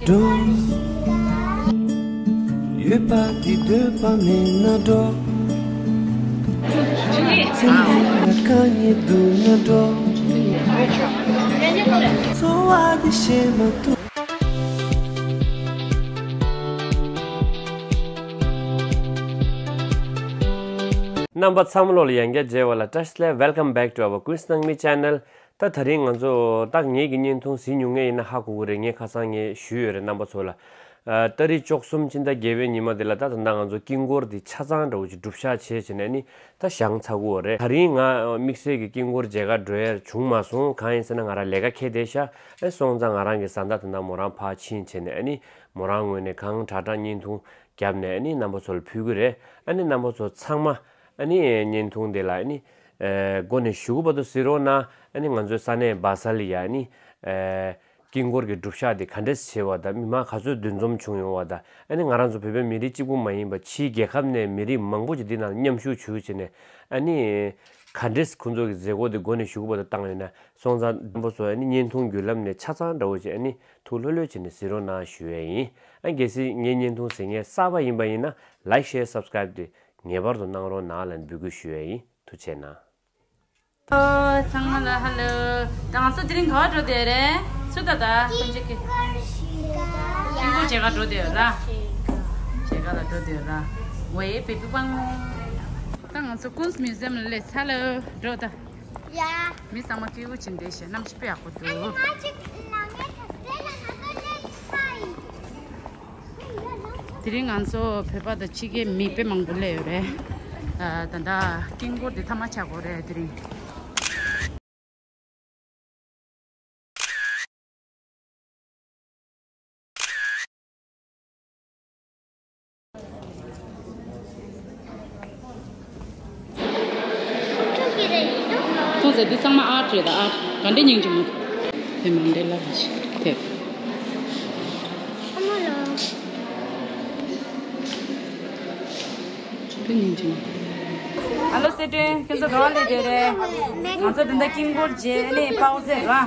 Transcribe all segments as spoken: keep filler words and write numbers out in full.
འགྲོ། ཡོད་པ་འདི་འདོད་པ་མེད་ན་འགྲོ། སེམས་ལ་དཀའ་ངལ་འདུག་ན་འགྲོ། འཚོ་བ་འདི་ཤེས་མ་ཐུབ། རྣམ་པ་ཚང་མ་ལོ་ལ་ཡང་བསྐྱར་མཇལ་བ་ལ་བཀྲ་ཤིས་བདེ་ལེགས། Welcome back to our Queen's Nangmi channel. ད་དེ་རིང་ང་ཚོ་ད་ངེད་ཀྱི་བརྙན་ཐུང་གཟིགས་མྱོང་མཁན་ཡིན་ན་ཧ་གོ་གི་རེད། ངས་ཁ་སང་ངས་ཞུས་ཡོད་རེད་རྣམ་པ་ཚོ་ལ། ཨ། ཏ་རིག་བཅུ་གསུམ་ཕྱི་ཟླ་བརྒྱད་པའི་ཉི་མ་དེ་ལ་ད་ད་ལྟ་ང་ཚོ་དཀྱིལ་འཁོར་དེ་ཆ་ཚང་འདྲ་བོ་ཅིག་སྒྲུབ་བཞག་བྱས་བྱས་ནས་ནི་ད་བཞེངས་ཚར་གི་ཡོད་རེད། དེ་རིང་ང་དམིགས་བསལ་གྱི་དཀྱིལ་འཁོར་མཇལ་ཁ་འགྲོ་ཡ་བྱུང་མ་སོང་། གང་ཡིན་ཟེར་ན་ང་རང་ལས་ཀ་འཁེལ་བསྡད་ཤག་ཨེ། སོང་ཙང་ང་རང་གི་བཟའ་ཟླ་དེ་འདྲ་མོ་རང་ཕར་ཕྱིན་བྱས་ནས་ཨ་ནི་མོ་རང་ངོས་ནས་གང་དྲག་དྲག་བརྙན་ཐུང་བརྒྱབ་ནས་ཨ་ནི་རྣམ་པ་ཚོ་ལ་ཕུལ་གི་རེད། ཨ་ནི་རྣམ་པ་ཚོ་ཚང་མ་ཨ་ནི་བརྙན་ཐུང་དེ་ལ་ཨ་ནི་ཨེ། འགོ་ནས་གཞུག་གུ་བར་དུ་གཟིགས་རོགས་གནང་། ཨ་ནི་ང་ཚོའི་ས་གནས་སྦ་ས་ལ་ཡ་ཨ་ནི་ཨེ། དཀྱིལ་འཁོར་གྱི་སྒྲུབ་བཞག་དེ་ག་འདྲས་བྱས་པ་དང་མི་མང་ག་ཚོད་འདུ་འཛོམས་བྱུང་ཡོང་བ་དང་། ཨ་ནི་ང་རང་ཚོ་བོད་པའི་མི་རིགས་གཅིག་པུ་མ་ཡིན་པ་ཕྱིའི་རྒྱལ་ཁབ་ནས་མི་རིགས་མང་པོ་ཅིག་འདི་ནང་མཉམ་ཞུགས་བྱུང་བྱས་ནས་ཨ་ནི་ག་འདྲས་ཁོང་ཚོ་གི་མཛད་སྒོ་དེ་འགོ་ནས་གཞུག་གུ་བར་དུ་བཏང་ཡོད་ན། སོང་ཙང་རྣམ་པ་ཚོ་ཨ་ནི་བརྙན་ཐུང་བརྒྱུད་ལམ་ནས་ཆ་ཚང་འདྲ་བོ་ཅིག་ཨ་ནི་ཐུགས་ལྷོད་ལྷོད་བྱས་ནས་གཟིགས་རོགས་གནང་ཞུ་ཡས་ཡིན། ཨ། གལ་སྲིད་ངའི་བརྙན་ཐུང་གཟིགས་མཁན་གསར་པ་ཡིན་པ་ཡིན་ན་ལའིག་ཤེར་སབ་སི་ཀ་རེབ་དེ་ངེས་པར་དུ་གནང་རོགས་གནང་ལ་འབོད་སྐུལ་ཞུ་ཡས་ཡིན། ཐུགས་རྗེ་གནང་། ཨོ། ཚང་མ་ལ་ཧ་ལོ། ད་ང་ཚོ་དེ་རིང་ག་པར་འགྲོ་བསྡད་རེད། སུ་ད་ད་དཀྱིལ་འཁོར་མཇལ་ཁ་འགྲོ་བསྡད་ཡོད་ར། མཇལ་ཁ་ལ་འགྲོ་བསྡད་ཡོད་ར། ཝེ་བེ་བི་པང་། ད་ང་ཚོ་ཀུན་སི་མིའུ་ཛི་ཡམ་ལ་སླེབས་ཚར་ལོ། འགྲོ་ད། ཡ། མི་ཚང་མ་སྐྱིད་པོ་བྱས་བསྡད་ཤག་གནམ་གཤིས་དཔེ་ཡག་པོ་འདུག་ཨ་ནི་ང་ཅིག་ལ་ངའི་ད་སྟེ་ལ་ང་ཚོ་སླེབས་ཚར་ཡིན། དེ་རིང་ང་ཚོ་བོད་པ་དང་ཕྱི་རྒྱལ་མི་དཔེ་མང་པོ་སླེབས་ཡོད་རེད། ཨ། ད་ལྟ་དཀྱིལ་འཁོར་དེ་མཐའ་མ་ཆགས་ཀྱི་ཡོད་རེད་དེ་རིང་། ཁོང་ཚོ་འདི་ཚང་མ་ཨར་ཊི་རེད་ད། ཨར་ཊི་ག་འདྲ་སྙིང་རྗེ་མོ། དེ་མ་འདྲ་ལ་ཞིག་དེ། དེ་སྙིང་རྗེ་མོ། ཧ་ལོ་སེ་ཏྲེན། ཁྱོད་ཚོ་ག་པར་སླེབས་བསྡད་རེད། ང་ཚོ་དེ་འདྲ་དཀྱིལ་འཁོར་མཇལ་ནས་པའོ་ཟེར་ར།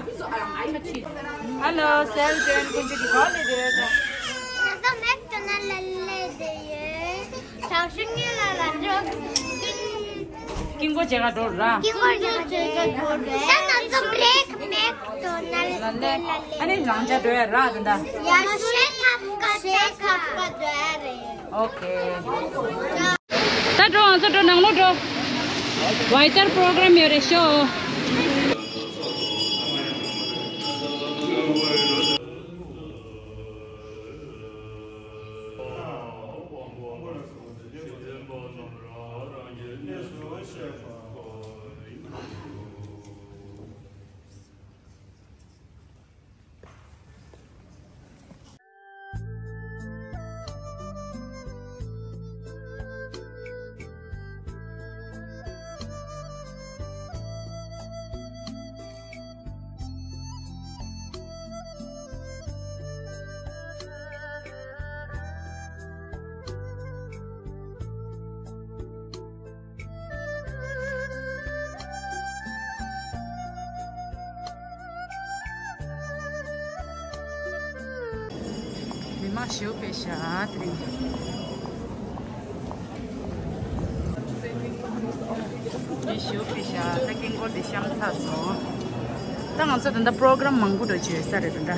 ཧ་ལོ་སེ་ཏྲེན། ཁྱོད་ཚོ་ག་པར་སླེབས་བསྡད་རེད། ང་ཚོ་མེག་ཏོ་ནལ་ལ་སླེབས་བསྡད་ཡོད། དྲག་ཤུལ་ཉིན་ལ་ལ་འགྲོ། དཀྱིལ་འཁོར་མཇལ་ཁ་འགྲོ་ར། དཀྱིལ་འཁོར་མཇལ་ཁ་འགྲོ་ར། ད་ང་ཚོ་མེག་མེག་ཏོ་ནལ་ལ་ལ་ལ་ལ། ཨ་ནི་རང་འཇགས་འགྲོ་ཡ་ར་ད་ད། ཡ་ཤེ་ཐབ་ཀ་ཤེ་ཐབ་ཀ་འགྲོ་ཡ་རེད། ཨོ་ཁེ། ད་འགྲོ། ང་ཚོ་འགྲོ། ནང་ལོགས་འགྲོ། ཝའི་ཊར་པོ་རོ་གྷ་རམ་ཡོད་རེད་ཤོ། མི་མང་ཞེ་པོ་དཔེ་ཤ་སྟག་རེད། མི་ཞེ་པོ་དཔེ་ཤ་སྟག་རེད། དཀྱིལ་འཁོར་དེ་བཤམས་ཚར་སོང་། ད་ང་ཚོ་ད་ལྟ་པོ་རོ་གྷ་རམ་མང་པོ་འགྲོ་བྱས་ས་རེད་ད་ལྟ།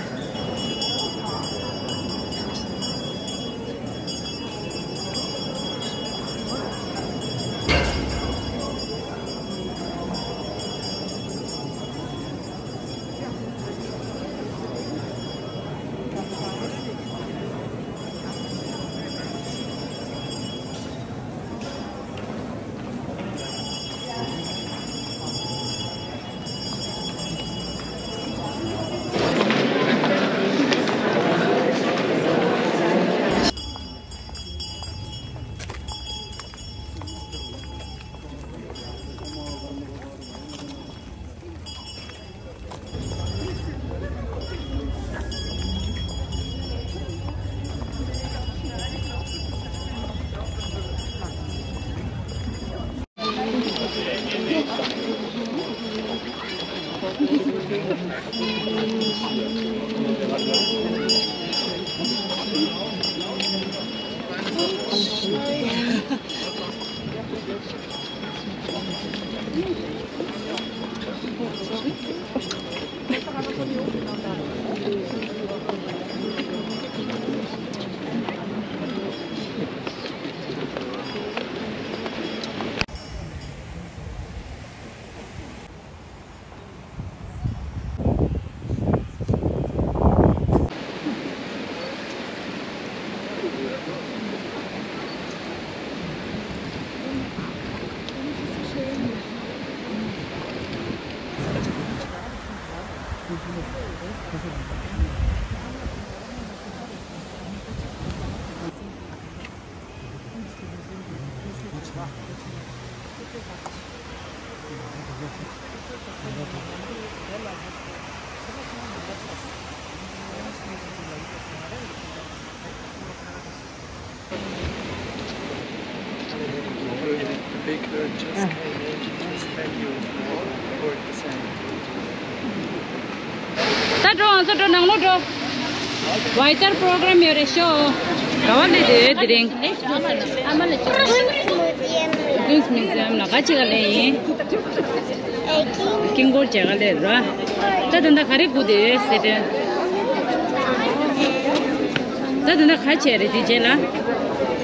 ད་འགྲོ། ང་ཚོ་འགྲོ། ནང་ལོགས་འགྲོ། ཝའི་ཊར་པོ་རོ་གྷ་རམ་ཡོད་རེད་ཤོ། ག་བ་སླེབས་དེ་ཡོད་དེ་རིང་། ཀུན་སི་མིའུ་ཛི་ཡམ་ལ་ག་ཅིག་ག་སླེབས་ཡིན། ཀིང་གོར་མཇལ་ག་སླེབས་ར། ད་ད་ལྟ་ག་རེ་སྒུག་དེ་ཡོད་ཟེར་དྲན། ད་ད་ལྟ་ག་བྱས་རེད་དེ་རྗེས་ལ།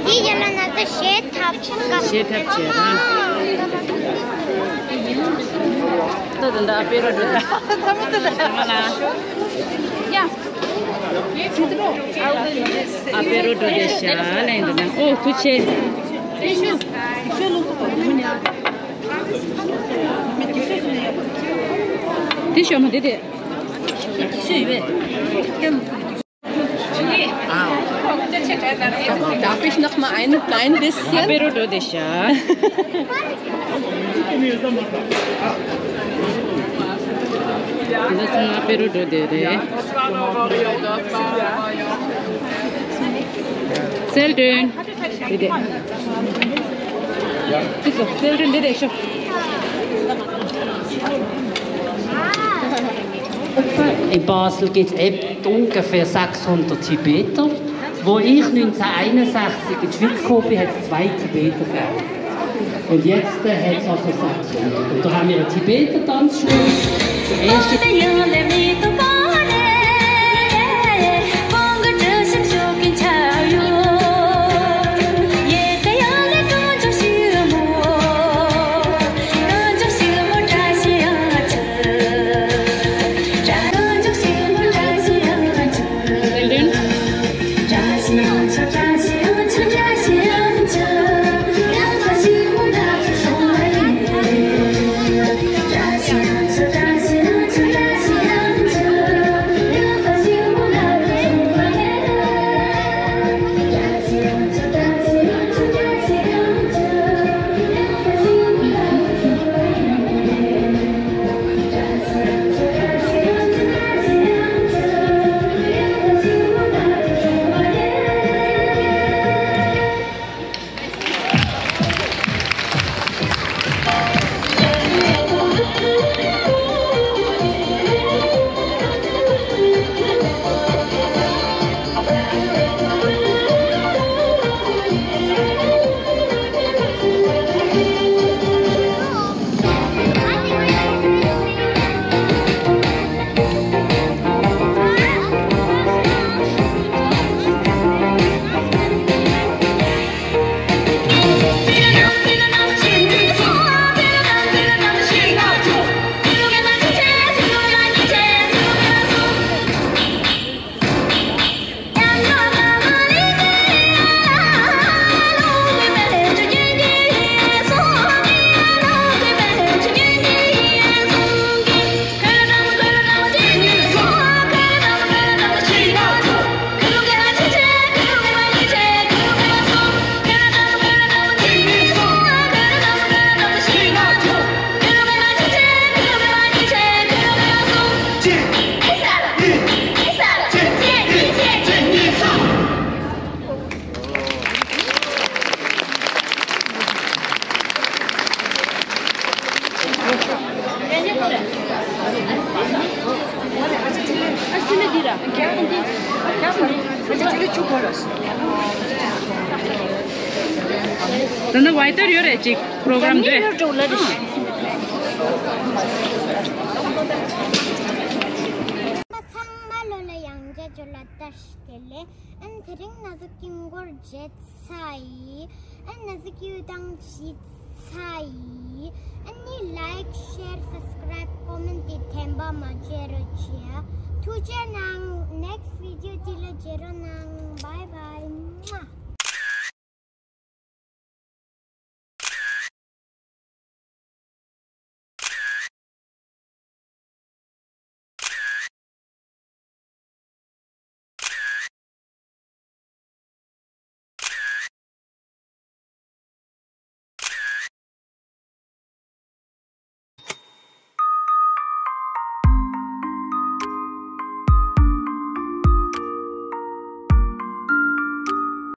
དེ་རྗེས་ལ་ན་ད་གཞས་འཁྲབ་བྱེད་སྐབས། གཞས་འཁྲབ་བྱེད་ར། ད་ད་ལྟ་ཨ་པེ་རོ་འགྲོ་ད། ད་མ་ད་ད་མ་ལ། ཡ། ཨ་པེ་རོ་འགྲོ་དེ་ཤ་ལེན་འདུག་ན། ཨོ་ཐུགས་རྗེ་ཆེ། དེ་ཤོ་མ་དེ་དེ། Darf ich noch mal ein, ein bisschen? ཨ་པེ་རོ་འགྲོ་དེ་ཤ། འདི་ཚང་མ་ཨ་པེ་རོ་འགྲོ་དེ་རེད། སེལ་ཏོན། འདི་དེ། འདི་ཚོ་སེལ་ཏོན་འདི་དེ་ཤོ། In Basel gibt es ungefähr sechshundert Tibeter. Wo ich neunzehnhunderteinundsechzig in die Schweiz gekommen bin, hat es zwei Tibeter gegeben. Und jetzt, äh, hat es also sechshundert. Und da haben wir eine Tibeter-Tanzschule. Die erste ད་ནི་ཝའི་ཊར་ཡོད་རེད་ཅིག་པོ་རོ་གྷ་རམ་དེ། ཚང་མ་ལོ་ལ་ཡང་བསྐྱར་བརྗོད་ལ་བཀྲ་ཤིས་བདེ་ལེགས། ཨ་ནི་དེ་རིང་ང་ཚོ་ཀིང་གོར་མཇལ་ཚར་ཡིན། ཨ་ནི་ང་ཚོ་ཀིའུ་ཏང་བྱས་ཚར་ཡིན། ཨ་ནི་ལའིཀ་ཤེར་སབ་སི་ཀ་རའིབ་ཀོ་མེན་ཊི་དེ་དྲན་པ་མ་བརྗེད་རོགས་བྱེད། ཐུགས་རྗེ་གནང་། ནེག་སི་ཊི་བི་ཌི་ཡོ་དེ་ལ་མཇལ་རོགས་གནང་།